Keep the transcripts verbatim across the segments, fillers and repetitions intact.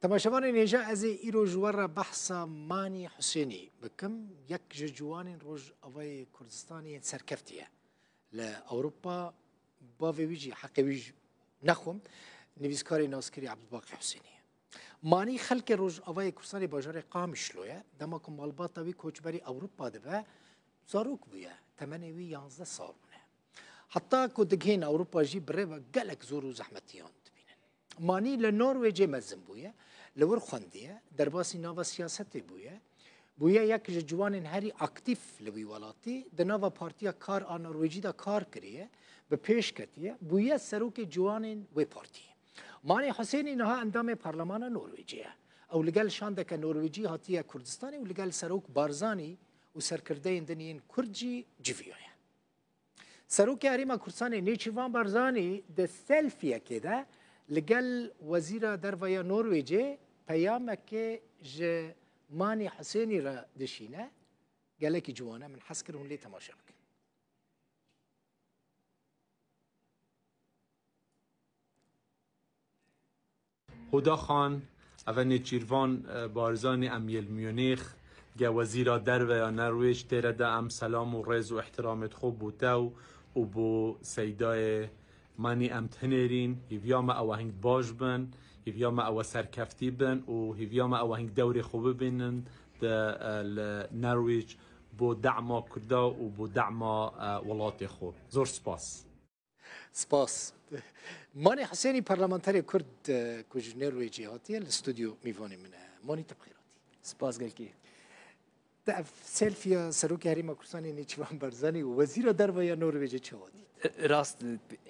Temaşevanên hêja, ez ê îro ji we re behsa Manî Husênî bikim. Yek ji ciwanên Rojavayê Kurdistanê yên serkeftî ye. Li Ewropa bavê wî jî, heqê wî jî nexwim, nivîskarê naskirî Ebdulbaqî Husênî ye. Manî xelkê Rojavayê Kurdistanê bajarê Qamişlo ye. Dema ku malbata wî koçberî Ewropa dibe, zarok bûye. Temenê wî yanzdeh sal bûne. Heta ku digihên Ewropa jî bi rê ve gelek zor û zehmetiyan dibînin. Manî li Norwêcê mezin bûye, li wir xwendiye, derbasî nava siyasetê bûye. Bûye yek ji ciwanên herî aktîf li wî welatî, di nava Partiya Kar a Norwêcî de kar kiriye, bi pêş ketiye, bûye serokê ciwanên wê partiyê. Manî Husênî niha endamê Parlemana Norwêcê ye. Ew li gel şandeke Norwêcî hatiye Kurdistanê û li gel Serok Barzanî û serkirdeyên din yên Kurd jî civiyaye. Serokê Herêma Kurdistanê Nêçîrvan Barzanî di selfiyekê de li gel Wezîra Derve ya Norwêcê peyamekê ji Manî Husênî re dişîne. Gelekî ciwan e, min hez kir hûn lê temaşe bikin. Huda Xan, ev e Nêçîrvan, e, Barzanî, em yê li Munîx, ge Wezîra Derve ya Norwêc, tê re de em selam û rêz û ihtiramê xwe bo te û bo Seydayê Manî em tinêrîn. Hîviya me ew e hing baş bin, hîviya me ew e serkeftî bin û hîviya me ew e hing dewrê xwe bibînin di, e, li Norwêc bo dema Kurda û bo dema, e, welatê xwe. Zor spas. Spas. Manî Husênî, parlamenterê Kurd, e, ku ji Norwêcê hatiye, li stûdyo mîvanê min e. Manî, tu bi xêr hatî. Spas gelkî. Te ev selfiya Serokê Herêma Kurdistanê Nêçîrvan Barzanî û Wezîra Derve ya Norwêcê çawa dît? Rast,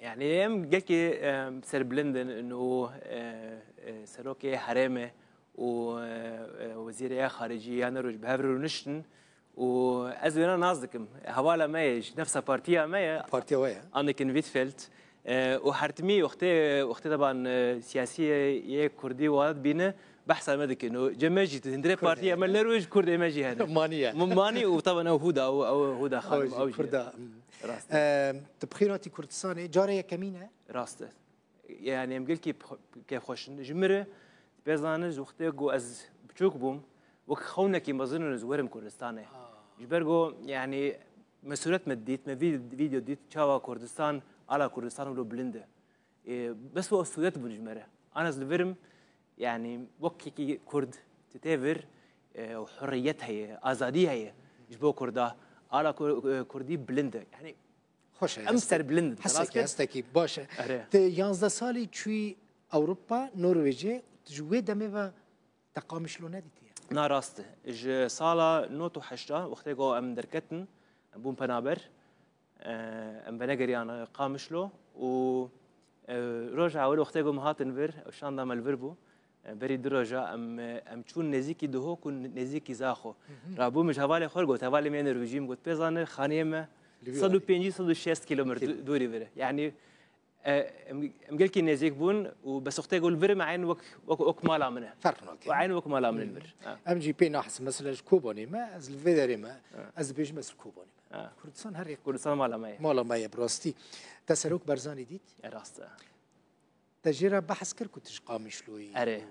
yani em gelkî, e, serbilind in û, e, e, Serokê Herêmê û, e, e, Wezîrê ya Xaricî ya Norwêc bi hev re rûniştin. Û ez wêna nas dikim. Hevala me ye, ji nefsa partiya me ye. Partiya we ye. Anniken Huitfeldt. E, û hertimî wextê, wextê taban, e, siyasî yê Kurdî wiha dibîne, behsa me dikin. Û cem me jî, tu hindrê Kurd partiya heye, me ne? Li Norwêc Kurdê me jî hene. Manî ye. M-, Manî û taban ew Huda, ew, ew Huda Xanim, ew jî Kurda. Rast e. E, tu bi xêr hatî Kurdistanê. Cara yekemîn e? Rast e. Yani em gelkî kêfxweş in. Ji min re, pê zanî ji wextê ku ez biçûk bûm, wek xewnekî mezin in ez werim Kurdistanê. Ji ber ku, yani, me sûret me dît, me vî-, vîdeo dît, çawa Kurdistan, ala Kurdistan wilo bilind e. E, bes o sûret bûn ji me re. An ez li vir im, yani, wek yekî Kurd, tu tê vir, e, hurriyet heye, azadî heye ji bo Kurda. Ala Kur-, e, Kurdî bilind e. Yani, Xweş e, em hestek-, serbilind in, te rast hestekî, kir? Hestekî baş e. Erê. Te yanzdeh salî çûyî Ewropa, Norwêcê, tu ji wê demê ve te Qamişlo nedîtiye? Na, rast e. Ji sala nod û heşta, wextê ku em derketin, em bûn penaber, e, em venegeriyan Qamişlo û, e, roja ewil wextê ku em hatin vir, ew şanda me li vir bû, E, berî du roja em, e, em çûn nêzîkî Duhok û nêzîkî Zaxo. Hı hı. Rabû min ji hevalê xwe got, hevalê me yê Norwêcî, min got, pê zane xaniyê me Li wî sed û pêncî, sed û şêst kilometre du-, dûrî vir e. Yani, e, em, em gelkî nêzîk bûn û bes wextê ku li vir im, eyn wek, wek, wek mala min e. Ferq nake. Û eyn wek mala min e li vir. Hı. Ha. Em jî pê nahsin. Mesela ji Kobanê me, ez li vê derê me, ha, ez dibêjim ez li Kobanê me. Ha. Kurdistan herê Kurdistan mala me ye. Mala me ye, bi rastî. Te Serok Barzanî dît? E, rast e. Te jê re behs kir ku tu ji Qamişloyî? Erê.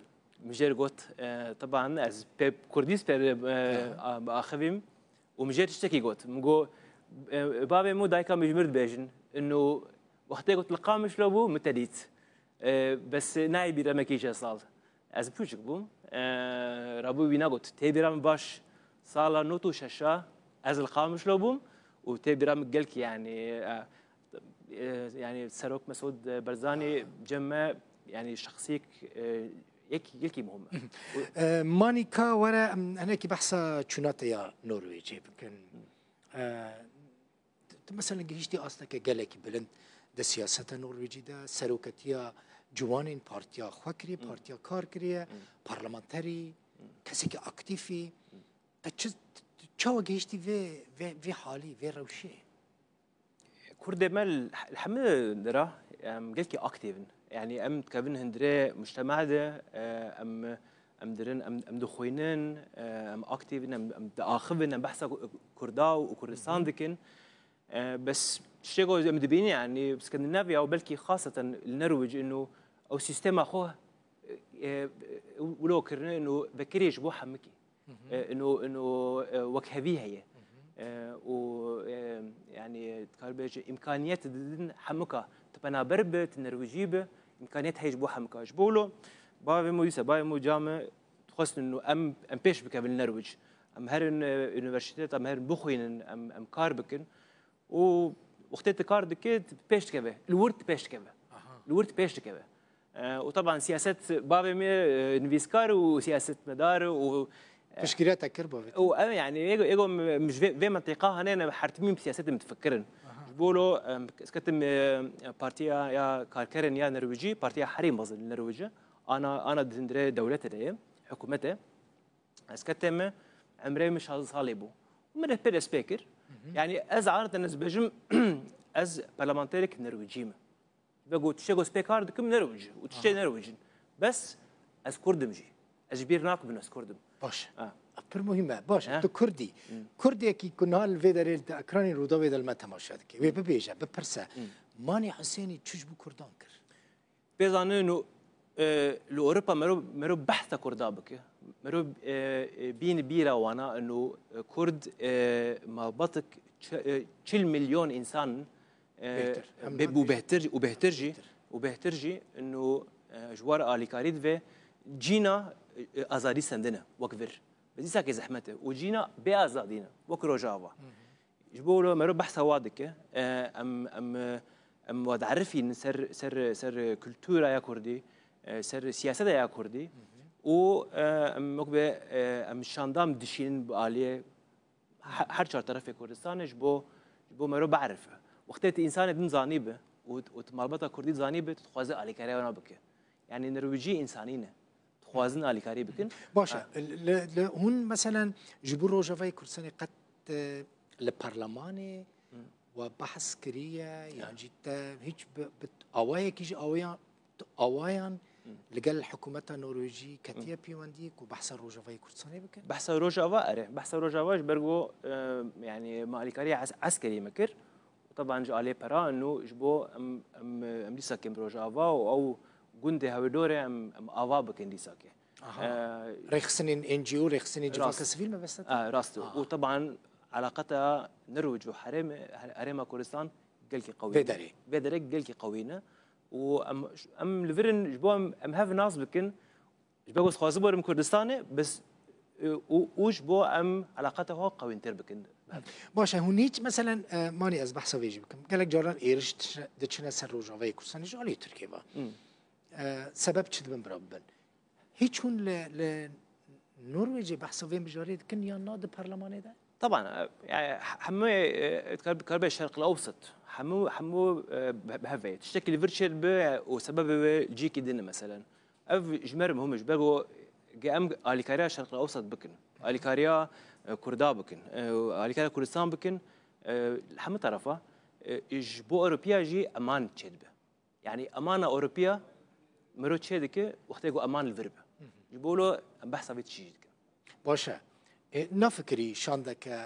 Min jê re got, e, teban ez pê kurdî sper, e, aha, a-, axivîm û min jê re tiştekî got. Min got, e, bavê min û dayika min ji min re dibêjin. Ino wextê ku tu li Qamişlo bû, min te dît. E, bes nayê bîra me kî çend sal. Ez piçûk bûm. E, rabû wîna got. Tê bîra min baş sala nod û şeş a ez li Qamişlo bûm û tê bîra min gelkî, yani, e, e, yani Serok Mesûd Barzanî cem me, yani şexsîk, e, yek, yekî muhim e. E, Manî, ka were, em, hinekî behsa çûna te ya Norwêcê bikin. E, tu, tu mesela gihiştî asteke gelekî bilind di siyaseta Norwêcî de, seroketiya ciwanên partiya xwe kiriye, partiya kar kiriye, parlamenterî, kesekî aktîfî. Te çi, çawa gihiştî vê, vê, vê halî, vê rewşê? Kurdê me li, li hemû dera, em, gelkî aktîf in. Yani em dikevin hundirê mujtema de, e, em, em dirin, em, em dixwînin, e, em aktîf in, em, em diaxivin, em behsa ku-, Kurda û Kurdistan dikin. E, bes tiştê ku em dibînin, yani Skandinavya û belkî xaseten li Norwêc, ino ew sîstema xwe, e, e, wilo kirine ino vekirê ji bo hemikî. E, ino, ino, e, wekhevî heye. E, û, e, yani, dikar bêje, îmkaniyet didin hemika. Tu penaber bi, tu nerwicî bi, îmkaniyet heye ji bo hemika. Ji bo wilo, bavê min wisa, bavê min û ca min dixwestin ino em, em pêş bikevin li Nerwic. Em herin, e, unîversîtet, em herin bixwînin, em, em kar bikin. Û wextê tu kar dike, tu pêş dikeve. Li wir tu pêş dikeve. Aha. Li wir tu pêş dikeve. E, û teban siyaset, bavê me, e, nivîskar û siyasetmedar û, e, Piştgiriya te kir bavê te? Û ev, yani, êgo, êgo min ji vê, vê mentiqa hanê ne, her timî siyasetê min difikirin. Aha. Ji bo lo, em, ez ketim, e, partiya ya karkerên ya Nerwicî, partiya herî mezin li Nerwicî. Ana, ana di hundirê dewletê de ye, hikûmetê. Ez ketime, emrê min şazdeh salê bû. Û min pê dest pê kir. Hı hı. Yani ez artin ez bêjim, ez parlamenterek Nerwicî me. Ve got, tiştê got, ez pê kar dikim Nerwic. Û tiştê Aha. Nerwic in. Bes ez Kurd im jî. Ez ji bîr nakim ez Kurd im. Baş. Ha. Pir muhîm e. Baş. Ha? Tu Kurd î. Hı. Kurdekî ku niha li vê derê li ekranê Rûdawê de li me temaşe dike. Wê bibêje, bipirse. Hı. Manî Husênî çi ji bo Kurdan kir? Pê zanin û, e, li Ewropa mero, mero behsa Kurda bike. Mero, e, e, bîn bîra wana ino, e, Kurd, e, malbatik ç-, e, çil milyon însan, e, Bêhtir. Em bê-, û bêhtir, û bêhtir jî, Bêhtir. û bêhtir jî ino, e, ji war alîkarî dibe cîna, e, azadî sendine wek vir. Bi dîsakê zehmet e. Û cîna bê azadî ne, wek Rojava. Hı hı. Ji bo wilo mero behsa wa dike. E, em, em, em wa diarifîn ser, ser, ser kultura ya Kurdî, e, ser siyaseta ya Kurdî. Hı hı. Û, e, em wek be, e, em şanda em dişînin bi aliyê he-, her çar terefê Kurdistanê ji bo, ji bo mero biarife. Wextê tu însanê din zanî bi û, û tu malbata Kurdî zanî bi, tu dixwaze alîkariya wana bike. Yani Nerwicî însanî ne. Dixwazin alîkarî bikin. Baş e. Ha. Li, li hûn meselen ji bo Rojavayê Kurdistanê qet, e, li parlemanê Hı. we behs kiriye, yan Ha. jî te hiç bi, bi awayekî ji awayan, awayan Hı. li gel hikûmeta Norwêcî ketiye Hı. pêwendiyê ku behsa Rojavayê Kurdistanê bikin? Behsa Rojava, erê. Behsa Rojava ji ber ku, e, yani me alîkariya es-, eskerî me kir. Teban ji alê pera û ji bo em, em, em dîsa kêm Rojava û ew gundê hewêdorê em, em ava bikin dîsa ke. Aha. Ee, Rêxistinên N G O, rêxistinên civaka Rast. sivîl mebeste? Ee, rast. Aha. Û teban alaqeta Nerwic û herême, her-, herêma Kurdistan gelkî qewî Vê ne. derê. Vê derê gelkî qewî ne. Û em, em li vir in ji bo em, em hev nas bikin. Ji ber ku ez xwazim werim Kurdistanê, bes, e, û, û ji bo em eleqata xwe qewîntir bikin. Baş e, hûn hiç, meselen, e, manî ez behsa vê jî bikim. Gelek caran êriş diçine, diçine ser Rojavayê Kurdistanê ji alî Tirkiyê ve. Hmm. E, sebeb çi dibin bira bibin? Hiç hûn li, li Norwêcê behsa vê mijarê dikin yan na di parlemanê de? Teban, e, yani, he-, hemû, e, dikar-, dikar bê Şerq el Ewsat. Hemû, hemû, e, bi, bi hev ve. Tiştekî li vir çêdibe û sebebê wê cîkî din e, meselen. Ev ji me re muhim e, ji ber ku ge em alîkariya Şerq el Ewsat bikin, alîkariya, e, Kurda bikin, e, alîkariya Kurdistan bikin, e, li hemû terefa, e, ji bo Ewropiya jî eman çêdibe. Yani emana Ewropiya mero çêdike wextê ku eman li vir be. Ji bo wilo em behsa vê tiştî jî dikin. Baş e. E, na fikirî şandeke,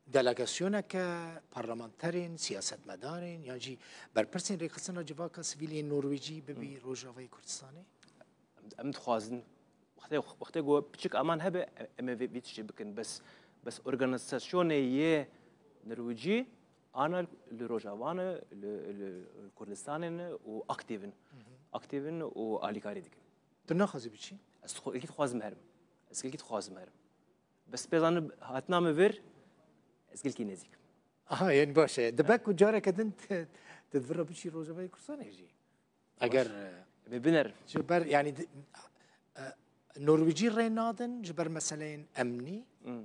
delegasyoneke, parlamenterên, siyasetmedarên, yan jî berpirsên rêxistina civaka sivîl yên Norwêcî bibî Hı. Rojavayê Kurdistanê? Em, em dixwazin, wextê, wextê ku piçik aman hebe, em ê vê, vê tiştê bikin. Bes, bes organîzasyonê yê Norwêcî ana li Rojava ne, li, li Kurdistanê ne û aktîv in. Hı hı. Aktîv in û alîkarî dikin. Tu naxwazî biçî? Ez dixwa-, gelkî dixwazim herim. Ez gelkî dixwazim herim. Bes pê zanin hatina min vir, ez gelkî nêzîk im. Aha, yani baş e. Dibe ku careke din tu, tu di vir re biçî Rojavayê Kurdistanê jî. Eger, Baş. e, Em ê binerin. Ji ber, yani, di, e, Norwêcî rê nadin ji ber meseleyên emnî, Hmm.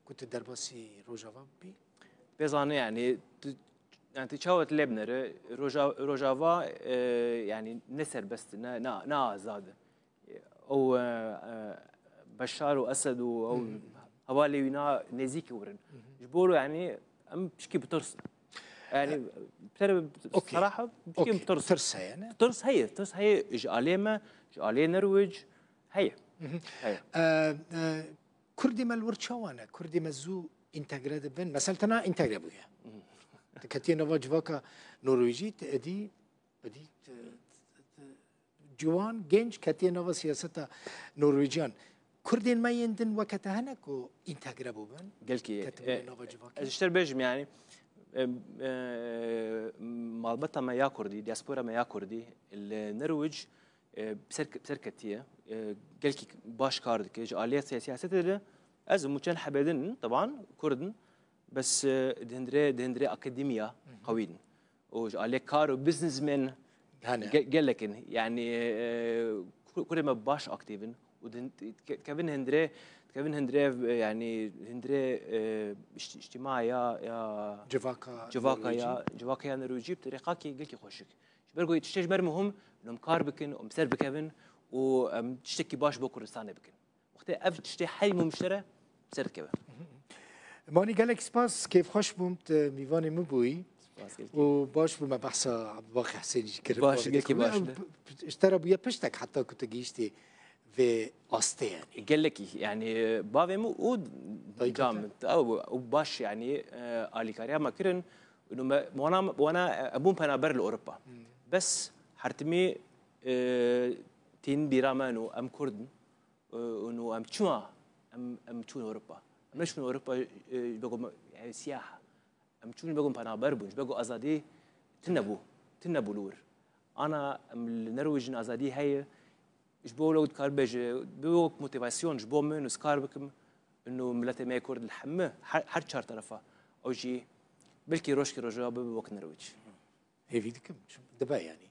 ku tu derbasî Rojava bibî? Pê zanin, yani, tu, yani, tu çawa tu lê binere, Roja-, Rojava, e, yani, ne serbest, ne, ne, ne azad e. Ew, e, e, Beşar û Esed û ew Hı hı. hevalê wî na nêzîkî wir in. Hı hı. Ji bo, yani, em pişkî bi tirs in. Yani, E, pişkî bi tirs. Okey. Seraha, pişkî Okey. bi tirs. Tirs heye, ne? Tirs heye, tirs heye ji alê me, ji alê Nerwêc heye. Hı hı. Heye. E, e, Kurdê me li wir çawa ne? Kurdê me zû întegre dibin. Mesela te na întegre bûye. Hı hı. Tu ketiye nava civaka Norwêcî, tu êdî, êdî, tu, tu, tu, ciwan, genç ketiye nava siyaseta Norwêciyan. Kurdên me yên din weke te hene ku întegre bûbin? Gelkî. Ketibûne nava civakê? Ez ji te bêjim, yani, e, e, malbata me ya Kurdî, diaspora me ya Kurdî li Norwêc, e, ser, serketiye, e, gelkî baş kar dike. Ji aliyê siya-, siyasetê de ez û çend hebê din, teban, Kurd in, bes, e, di hundirê, di hundirê akademiya qewî din. Û ji aliyê kar û businessmen Hene. ge-, gelek in. Yani, e, ku-, kurê me baş aktîv in. Û din-, ke-, kevin hundirê, kevin hundirê, e, yani, hundirê, e, îşt-, îştîma ya, ya Civaka, civaka Norwêcî. ya, civaka ya Norwêcî bi têrêqakî gelkî xweşik. Ji ber ku tiştê ji ber muhim, em kar bikin, em ser bikevin û em tiştekî baş bo Kurdistanê bikin. Wextê ev tiştê herî muhim ji te re ser dikeve. Manî, gelek spas, kêfxweş bûm tu mîvanê min bûyî. Spas gelkî. Û baş bû me behsa Ebubakir Husênî jî kir. Baş, gelkî baş. Ew ji te re bûye piştek heta ku tu gihîştî vê astê, yani. Gelekî, yani, bavê min û Dayika cam, te? Ew, ew baş, yani, e, alîkariya me kirin. Û me, wana, wana, e, em bûn penaber li Ewropa. Bes hertimî, e, tîn bîra me û em Kurd in. E, û em çima, em, em çûn Ewropa. Em neçûn Ewropa, e, ji bo ku me, yani, siyah. Em çûn ji bo ku penaber bûn, ji bo ku azadî tune bû, tune bû li wir. Ana em li Norwêcin azadî heye, ji bo wilo dikar bêje, bi wek motivasyon ji bo min û ez kar bikim, û miletê me yê Kurd li hemî, her, her çar terefa. Ew jî belkî rojkê roja bibe wek Norwêc. Hêvî dikim. Dibe, yani.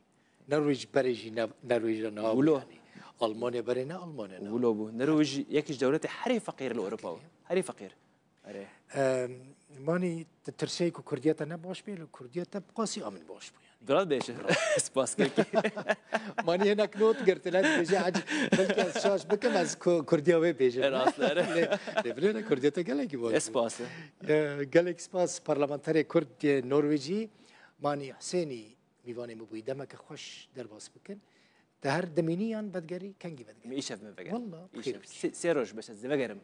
Norwêc berê jî ne, Norwêc re ne. Wilo. Yani. Almanya berê ne, Almanya ne. Wilo bû. Norwêc yekî ji dewletê herî feqîr li Ewropa bû. Herî feqîr. Erê. Em, Manî, tu tirseyê ku Kurdiya te ne baş bê, li Kurdiya te bi qasî a min baş bû, yani. Biraz bêje. Spas gelkî. Manî hinek not girtine, dibêje, "Ecî, belkî ez şaş bikim, ez ku-, Kurdiya wê bêjim." Rast, erê. Lê, lê bilêne Kurdiyê te gelekî baş bû. Ez spas. E, gelek spas, parlamenterê Kurd yê Norwêcî, Manî Husênî, mîvanê min bûyî. Demeke xweş derbas bikin. Te her dimînî yan vedigerî, kengî vedigerî? Min îşev min veger. Walla, Îşev. xêr bikî. Sê, sê roj bes ez vegerim.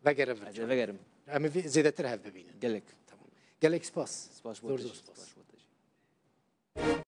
Vegerim Ez vir. vegerim. Em ê vê zêdetir hev bibînin. Gelek. Tamam. Gelek spas. Spas Zor bo zor te. Spas. Spas bo te.